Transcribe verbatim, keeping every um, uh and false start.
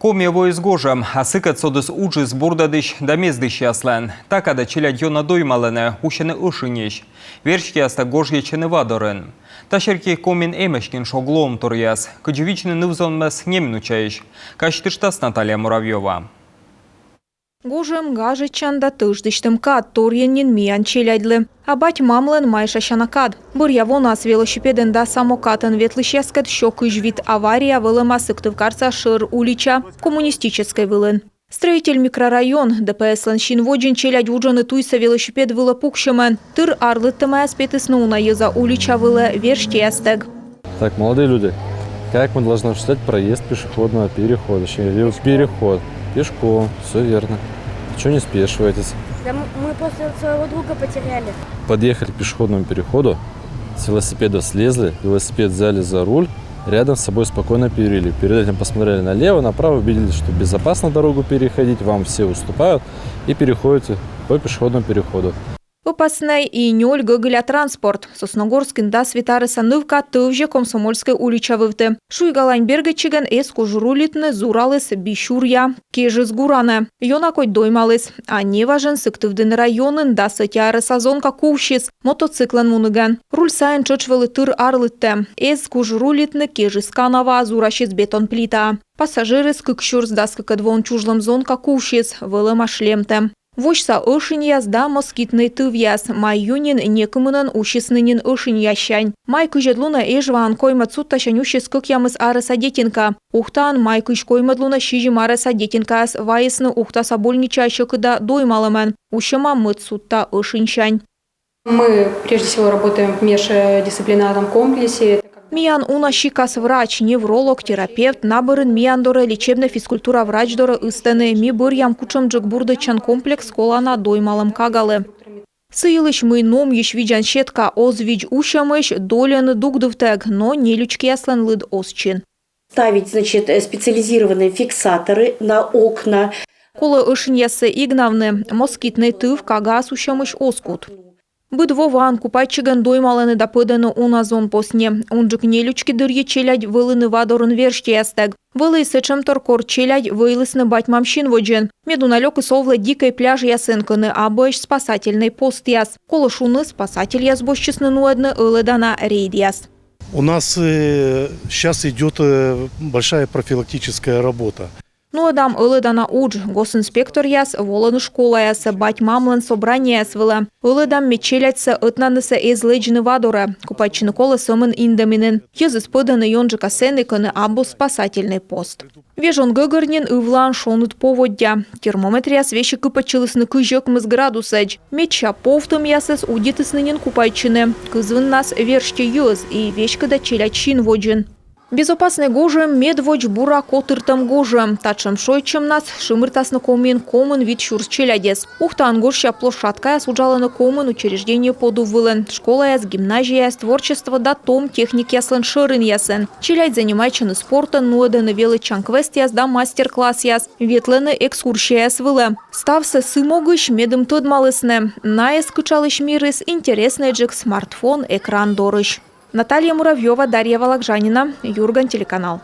Комиӧ воис гожӧм, а сыкӧд содіс уджыс бурдӧдысь да мездысьяслӧн. Та кадӧ челядь ёна доймалӧны, усьӧны ӧшиньысь. Верстьӧястӧг гожйӧдчӧны вадорын. Та серти Комиын эмӧсь нин шог лоӧмторъяс. Кыдзи видзны ныв-зонмӧс неминучаысь, казьтыштас Наталья Муравьёва. Гожӧм, гажӧдчан да тӧждысьтӧм кад — торйӧн нин миян челядьлы. А бать-мамлӧн майшасяна кад. Бӧръя вонас велосипедӧн да самокатӧн ветлысьяскӧд сё кызь вит авария вӧлӧма Сыктывкарса шӧр улича, Коммунистическӧй вылын. Строитель микрорайон, Д П С-лӧн син водзын челядь вуджӧны туйсӧ велосипед вылӧ пуксьӧмӧн. Тыр арлыдтӧмаяс петісны уна йӧза улича вылӧ верстьӧястӧг. Так, молодые люди, как мы должны осуществлять проезд пешеходного перехода? Точнее, переход. Пешком, все верно. Чё не спешиваетесь? Да мы, мы просто своего друга потеряли. Подъехали к пешеходному переходу, с велосипеда слезли, велосипед взяли за руль, рядом с собой спокойно перевели. Перед этим посмотрели налево, направо, убедились, что безопасно дорогу переходить, вам все уступают, и переходите по пешеходному переходу. Опаснӧй и нёль гӧгыля транспорт. Сосногорскын дас вит арӧса нывка тӧвзьӧ Комсомольскӧй улича вывті. Шуйгалань бергӧдчигӧн эз куж рулитны, зураліс би сюръя. Кежыс гуранӧ. Ёна кодь доймаліс. А неважӧн Сыктывдін районын дас ӧти арӧса зонка кувсис мотоциклӧн мунігӧн. Руль сайын тшӧтш вӧлі тыр арлыдтӧм. Эз куж рулитны, кежис канаваӧ, зурасис бетон плитаӧ. Пассажирыс, кык сюрс дас кыкӧд воын чужлӧм зонка, кувсис, вӧлӧма шлемтӧм. Восьса ӧшиньяс да москитнӧй тывъяс. Май-июньын некымынӧн усисны нин ӧшиньяссянь. Май кызьӧд лунӧ Эжваын коймӧд судтасянь усис кӧкъямыс арӧса детинка. Ухтаын май кызь коймӧд лунӧ сизим арӧса детинкаяс вайисны Ухтаса больничаӧ сьӧкыда доймалӧмӧн. Усьӧма мӧд судта ӧшиньсянь. Мы прежде всего работаем в междисциплинарном комплексе. Миян уна сикас врач, невролог, терапевт, на бӧрын миян дорӧ лечебнӧй физкультура врач дорӧ ыстӧны. Ми бӧръям кутшӧмджык бурдӧдчан комплекс колана доймалӧм кагалы. Сы йылысь, мый номйысь видзан сетка оз видз усьӧмысь, дольӧны дугдывтӧг, но нелючкияслӧн лыд оз чин. Ставить, значит, э, специализированные фиксаторы на окна. Колӧ ӧшиньяссӧ игнавны, москитнӧй тыв кагаыс усьӧмысь оз кут. Быд во ваын купайтчигӧн доймалӧны да пӧдӧны уна зонпосни. Унджык нелючки дырйи челядь вӧліны вадорын верстьӧястӧг. Вӧлі и сэтшӧмтор, кор челядь вӧйлісны бать-мам син водзын. Медуна лёкыс овлӧ дикӧй пляжъясын, кӧні абуӧсь спасательнӧй постъяс. Колӧ шуны, спасательяс босьтчисны нуӧдны ӧлӧдана рейдъяс. У нас, э, щас идёт, э, большая профилактическая работа. Нуӧдам ӧлӧдана удж. Госинспекторъяс волӧны школаясӧ, бать-мамлӧн собраниеяс вылӧ. Ӧлӧдам, мед челядьсӧ ӧтнаннысӧ эз лэдзны вадорӧ. Купайтчыны колӧ сӧмын Индӧминын. Йӧзыс пӧдӧны ёнджыка сэні, кӧні абу спасательнӧй пост. Вежон гӧгӧр нин ывлаын шоныд поводдя. Термометръяс весиг кыпӧдчылісны кызь ӧкмыс градусӧдз. Медся повтӧмъясӧс удитісны нин купайтчыны. Кызвыннас верстьӧ йӧз и веськыда челядь син водзын. Безопаснӧй гожӧм — медводз бура котыртӧм гожӧм. Татшӧм шойччӧмнас шымыртасны Комиын комын вит сюрс челядьӧс. Ухтаын гожся площадкаяс уджалӧны комын учреждение подув вылын: школаяс, гимназияяс, творчество да том техникъяслӧн шӧринъясӧн. Челядь занимайтчӧны спортӧн, нуӧдӧны велӧдчан квестъяс да мастер-классъяс, ветлӧны экскурсияяс вылӧ. Ставсӧ сы могысь, медым тӧдмалісны: найӧс кытшалысь мирыс интереснӧйджык смартфон экран дорысь. Наталья Муравьёва, Дарья Вологжанина, «Юрган» телеканал.